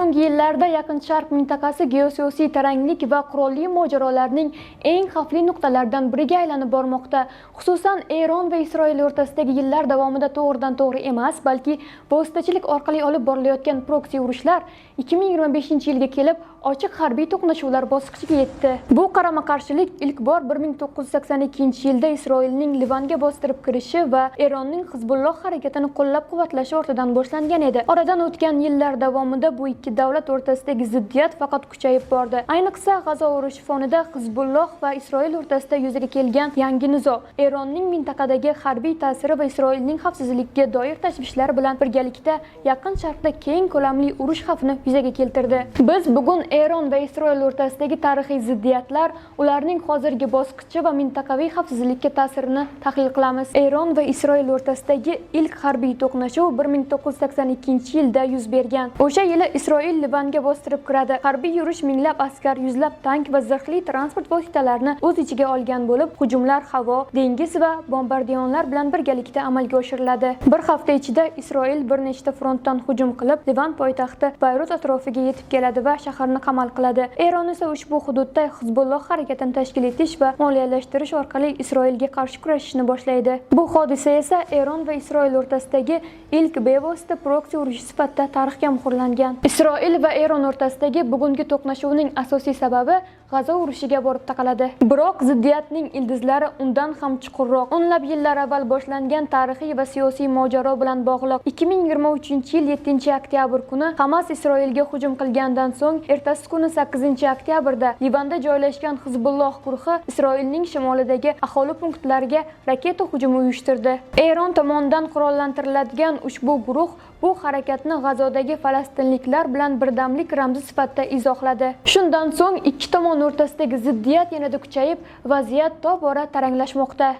So'nggi yillarda Yaqin Sharq mintaqasi geosiyosiy taranglik va qurolli mojarolarning eng xavfli nuqtalaridan biriga aylanib bormoqda. Xususan, Eron va Isroil o'rtasidagi yillar davomida to'g'ridan-to'g'ri emas, balki vositachilik orqali olib borilayotgan proksi urushlar 2025-yilga kelib ochiq harbiy to'qnashuvlar bosqichiga yetdi. Bu qarama-qarshilik ilk bor 1982-yilda Isroilning Livanga bostirib kirishi va Eronning Hizbulloh harakatini qo'llab-quvvatlashi o'rtadan boshlangan edi. Oradan o'tgan yillar davomida bu ikki davlat o'rtasidagi ziddiyat faqat kuchayib bordi. Ayniqsa, G'azo urushi fonida Hizbulloh va Isroil o'rtasida yuzaga kelgan yangi nizo Eronning mintaqadagi harbiy ta'siri va Isroilning xavfsizligiga doir tashvishlari bilan birgalikda Yaqin Sharqda keng ko'lamli urush xavfini yuzaga keltirdi. Biz bugun Eron va Isroil o'rtasidagi tarixiy ziddiyatlar, ularning hozirgi bosqichi va mintaqaviy xavfsizlikka ta'sirini tahlil qilamiz. Eron va Isroil o'rtasidagi ilk harbiy to'qnashuv 1982-yilda yuz bergan. O'sha yili Isroil Livanga bostirib kiradi. Harbiy yurish minglab askar, yuzlab tank va zirhli transport vositalarini o'z ichiga olgan bo'lib, hujumlar havo, dengiz va bombardionlar bilan birgalikda amalga oshiriladi. Bir hafta ichida Isroil bir nechta frontdan hujum qilib, Livan poytaxti Bayrut atrofiga yetib keladi va shaharni qamal qiladi. Eron esa ushbu hududda Hizbulloh harakatini tashkil etish va moliyalashtirish orqali Isroilga qarshi kurashishni boshlaydi. Bu hodisa esa Eron va Isroil o'rtasidagi ilk bevosita proksi urushi sifatida tarixga muhrlangan. Isroil va Eron o'rtasidagi bugungi to'qnashuvning asosiy sababi G'azo urushiga borib taqaladi. Biroq ziddiyatning ildizlari undan ham chuqurroq. O'nlab yillar avval boshlangan tarixiy va siyosiy mojaro bilan bog'liq. 2023-yil 7-oktyabr kuni Hamas Isroilga hujum qilgandan so'ng, ertasi kuni 8-oktyabrda Livanda joylashgan Hizbulloh guruhi Isroilning shimolidagi aholi punktlariga raketa hujumi uyushtirdi. Eron tomonidan qurollantiriladigan ushbu guruh bu harakatni G'azodagi falastinliklar bilan birdamlik ramzi sifatida izohladi. Shundan so'ng ikki tomon o'rtasidagi ziddiyat yanada kuchayib, vaziyat tobora taranglashmoqda.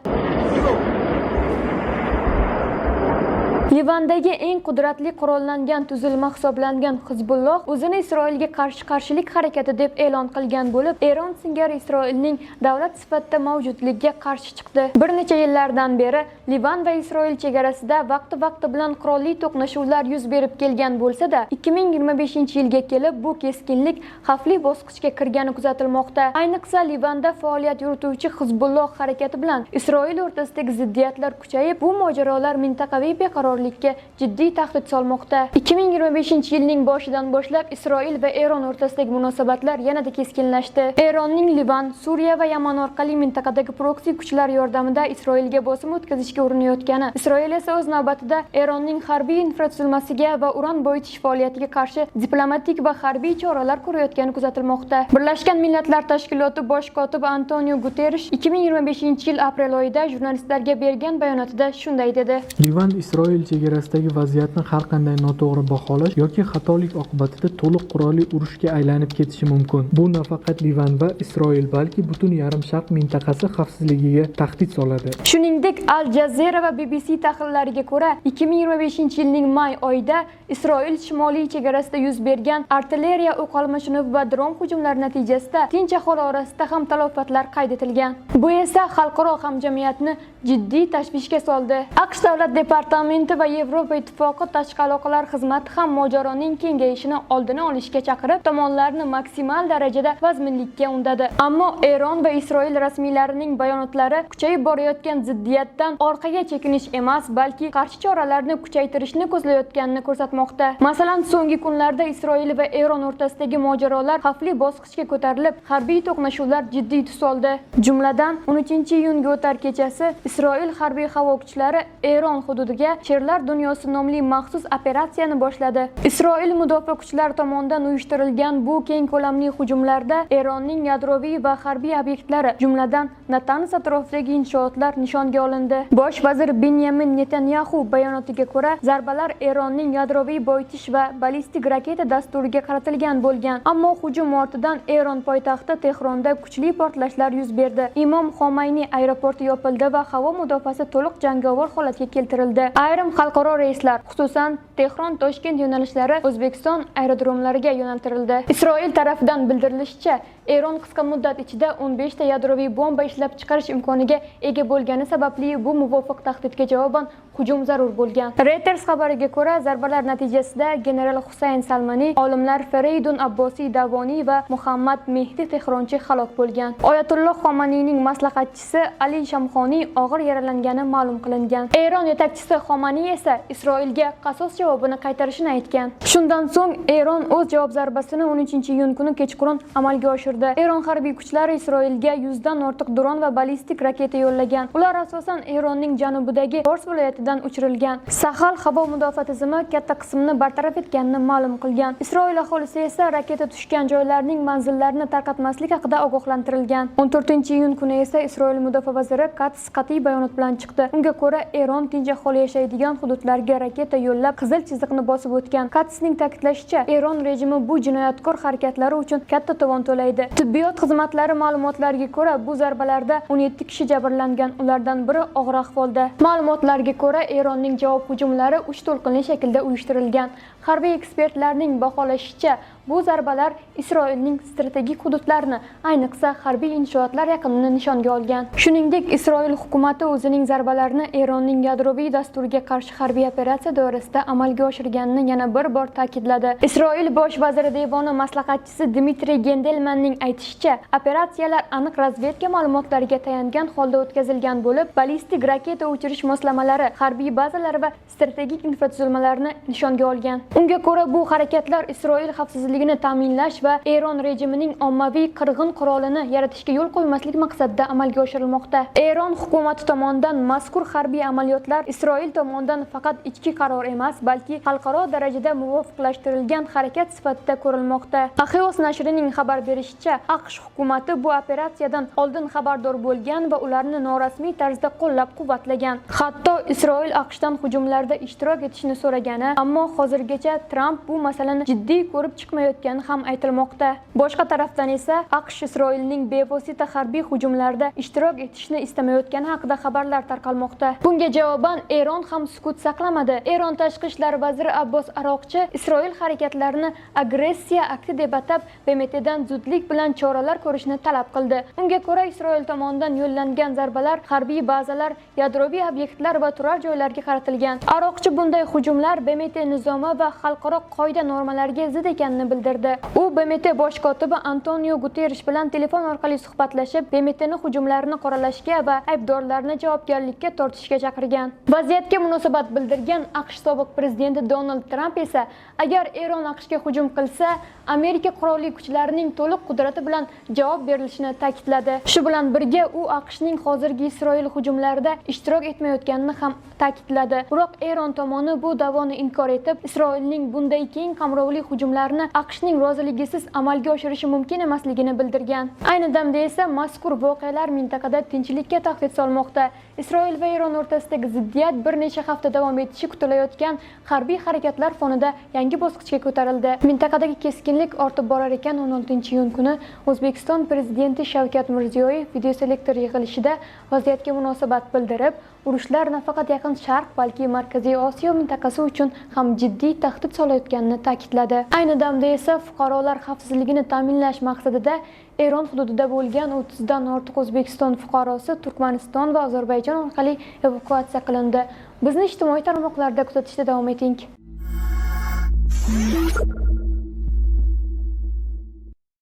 Livandagi eng qudratli qurollangan tuzilma hisoblangan Hizbulloh o'zini Isroilga qarshi qarshilik harakati deb e'lon qilgan bo'lib, Eron singari Isroilning davlat sifatida mavjudligiga qarshi chiqdi. Bir necha yillardan beri Livan va Isroil chegarasida vaqti-vaqti bilan qurolli to'qnashuvlar yuz berib kelgan bo'lsa-da, 2025-yilga kelib bu keskinlik xavfli bosqichga kirgani kuzatilmoqda. Ayniqsa, Livanda faoliyat yurituvchi Hizbulloh harakati bilan Isroil o'rtasidagi ziddiyatlar kuchayib, bu mojarolar mintaqaviy beqarorlikka jiddiy tahdid solmoqda. 2025-yilning boshidan boshlab Isroil va Eron o'rtasidagi munosabatlar yanada keskinlashdi. Eronning Livan, Suriya va Yaman orqali mintaqadagi proksi kuchlar yordamida Isroilga bosim o'tkazishga urinayotgani, Isroil esa o'z navbatida Eronning harbiy infratuzilmasiga va uran boyitish faoliyatiga qarshi diplomatik va harbiy choralar ko'rayotgani kuzatilmoqda. Birlashgan Millatlar Tashkiloti bosh kotibi Antonio Guterrish 2025-yil aprel oyida jurnalistlarga bergan bayonotida shunday dedi: Livan Isroil chegarasidagi vaziyatni har qanday noto'g'ri baholash yoki xatolik oqibatida to'liq qurolli urushga aylanib ketishi mumkin. Bu nafaqat Livan va Isroil, balki butun Yarim Sharq mintaqasi xavfsizligiga tahdid soladi. Shuningdek, Al Jazeera va BBC tahlillariga ko'ra, 2025-yilning may oyida Isroil shimoliy chegarasida yuz bergan artilleriya o'q almashinuvi va dron hujumlari natijasida tinch aholi orasida ham talofatlar qayd etilgan. Bu esa xalqaro hamjamiyatni jiddiy tashvishga soldi. AQSh davlat departamenti va Yevropa Ittifoqi tashqi aloqalar xizmati ham mojaroning kengayishini oldini olishga chaqirib, tomonlarni maksimal darajada vazminlikka undadi. Ammo Eron va Isroil rasmiylarining bayonotlari kuchayib borayotgan ziddiyatdan orqaga chekinish emas, balki qarshi choralarni kuchaytirishni ko'zlayotganini ko'rsatmoqda. Masalan, so'nggi kunlarda Isroil va Eron o'rtasidagi mojarolar xavfli bosqichga ko'tarilib, harbiy to'qnashuvlar jiddiy tus oldi. Jumladan, 13-iyunga o'tar kechasi Isroil harbiy havo kuchlari Eron hududiga Sherlar dunyosi nomli maxsus operatsiyani boshladi. Isroil mudofaa kuchlari tomonidan uyushtirilgan bu keng ko'lamli hujumlarda Eronning yadroviy va harbiy obyektlari, jumladan Natanz atrofidagi inshootlar nishonga olindi. Bosh vazir Benyamin Netanyaxu bayonotiga ko'ra, zarbalar Eronning yadroviy boyitish va ballistik raketa dasturiga qaratilgan bo'lgan. Ammo hujum ortidan Eron poytaxti Tehronda kuchli portlashlar yuz berdi. Imom Xomayni aeroporti yopildi va havo mudofaasi to'liq jangovar holatga keltirildi. Ayrim xalqaro reyslar, xususan Tehron-Toshkent yo'nalishlari O'zbekiston aerodromlariga yo'naltirildi. Isroil tarafidan bildirilishicha, Eron qisqa muddat ichida 15 ta yadroviy bomba ishlab chiqarish imkoniga ega bo'lgani sababli bu muvofiq tahdidga javoban hujum zarur bo'lgan. Reuters xabariga ko'ra, zarbalar natijasida general Husayn Salmani, olimlar Fereydun Abbosiy Davoniy va Muhammad Mehdi Tehronchi halok bo'lgan. Oyatulloh Xomaniyning maslahatchisi Ali Shamxoniy og'ir yaralangani ma'lum qilingan. Eron yetakchisi Xomaniy esa Isroilga qasos javobini qaytarishini aytgan. Shundan so'ng Eron o'z javob zarbasini 13-iyun kuni kechqurun amalga oshirdi. Eron harbiy kuchlari Isroilga 100 dan ortiq dron va ballistik raketa yo'llagan. Ular asosan Eronning janubidagi Fors viloyatidan uchirilgan. Sahal havo mudofaa tizimi katta qismini bartaraf etganini ma'lum qilgan. Isroil aholisi esa raketa tushgan joylarning manzillarini tarqatmaslik haqida ogohlantirilgan. 14-iyun kuni esa Isroil mudofaa vaziri Katz qat'iy bayonot bilan chiqdi. Unga ko'ra, Eron tinch aholi yashaydigan hududlarga raketa yo'llab, qizil chiziqni bosib o'tgan. Katzning ta'kidlashicha, Eron rejimi bu jinoyatkor harakatlari uchun katta tovon to'laydi. Tibbiyot xizmatlari ma'lumotlariga ko'ra, bu zarbalarda 17 kishi jabrlangan, ulardan biri og'ir ahvolda. Ma'lumotlarga ko'ra, Eronning javob hujumlari 3 to'lqinli shaklda uyushtirilgan. Harbiy ekspertlarning baholashicha, bu zarbalar Isroilning strategik hududlarini, ayniqsa harbiy inshootlar yaqinini nishonga olgan. Shuningdek, Isroil hukumati o'zining zarbalarini Eronning yadroviy dasturiga qarshi harbiy operatsiya doirasida amalga oshirganini yana bir bor ta'kidladi. Isroil bosh vaziri devoni maslahatchisi Dmitriy Gendelmanning aytishicha, operatsiyalar aniq razvedka ma'lumotlariga tayangan holda o'tkazilgan bo'lib, ballistik raketa uchirish moslamalari, harbiy bazalar va strategik infratuzilmalarni nishonga olgan. Unga ko'ra, bu harakatlar Isroil xavfsizligini ta'minlash va Eron rejimining ommaviy qirg'in qurolini yaratishga yo'l qo'ymaslik maqsadida amalga oshirilmoqda. Eron hukumati tomonidan mazkur harbiy amaliyotlar Isroil tomonidan faqat ichki qaror emas, balki xalqaro darajada muvofiqlashtirilgan harakat sifatida ko'rilmoqda. Axios nashrining xabar berishicha, AQSh hukumati bu operatsiyadan oldin xabardor bo'lgan va ularni norasmiy tarzda qo'llab-quvvatlagan. Hatto Isroil AQShdan hujumlarda ishtirok etishni so'ragani, ammo hozirgacha Tramp bu masalani jiddiy ko'rib chiqmayotgani ham aytilmoqda. Boshqa tarafdan esa AQSh Isroilning bevosita harbiy hujumlarda ishtirok etishni istamayotgani haqida xabarlar tarqalmoqda. Bunga javoban Eron ham sukut saqlamadi. Eron tashqi ishlar vaziri Abbos Aroqchi Isroil harakatlarini agressiya akti deb atab, BMTdan zudlik bilan choralar ko'rishni talab qildi. Unga ko'ra, Isroil tomonidan yo'llangan zarbalar harbiy bazalar, yadroviy obyektlar va turar joylarga qaratilgan. Aroqchi bunday hujumlar BMT nizomi va xalqaro qoida normalariga zid ekanini bildirdi. U BMT bosh kotibi Antonio Guterrish bilan telefon orqali suhbatlashib, BMTni hujumlarni qoralashga va aybdorlarni javobgarlikka tortishga chaqirgan. Vaziyatga munosabat bildirgan AQSh sobiq prezidenti Donald Tramp esa, agar Eron AQShga hujum qilsa, Amerika qurolli kuchlarining to'liq qudrati bilan javob berilishini ta'kidladi. Shu bilan birga u AQShning hozirgi Isroil hujumlarida ishtirok etmayotganini ham ta'kidladi. Biroq Eron tomoni bu da'voni inkor etib, Isroilning bunday keng qamrovli hujumlarni AQShning roziligisiz amalga oshirishi mumkin emasligini bildirgan. Ayni damda esa mazkur voqealar mintaqada tinchlikka tahdid solmoqda. Isroil va Eron o'rtasidagi ziddiyat bir necha hafta davom etishi kutilayotgan harbiy harakatlar fonida yangi bosqichga ko'tarildi. Mintaqadagi keskinlik ortib borar ekan, 16-iyun kuni O'zbekiston prezidenti Shavkat Mirziyoyev videoselektor yig'ilishida vaziyatga munosabat bildirib, urushlar nafaqat Yaqin Sharq, balki Markaziy Osiyo mintaqasi uchun ham jiddiy tahdid solayotganini ta'kidladi. Ayni damda esa fuqarolar xavfsizligini ta'minlash maqsadida Eron hududida bo'lgan 30 dan ortiq O'zbekiston fuqarosi Turkmaniston va Ozarbayjon orqali evakuatsiya qilindi. Bizni ijtimoiy tarmoqlarda kuzatishda davom eting.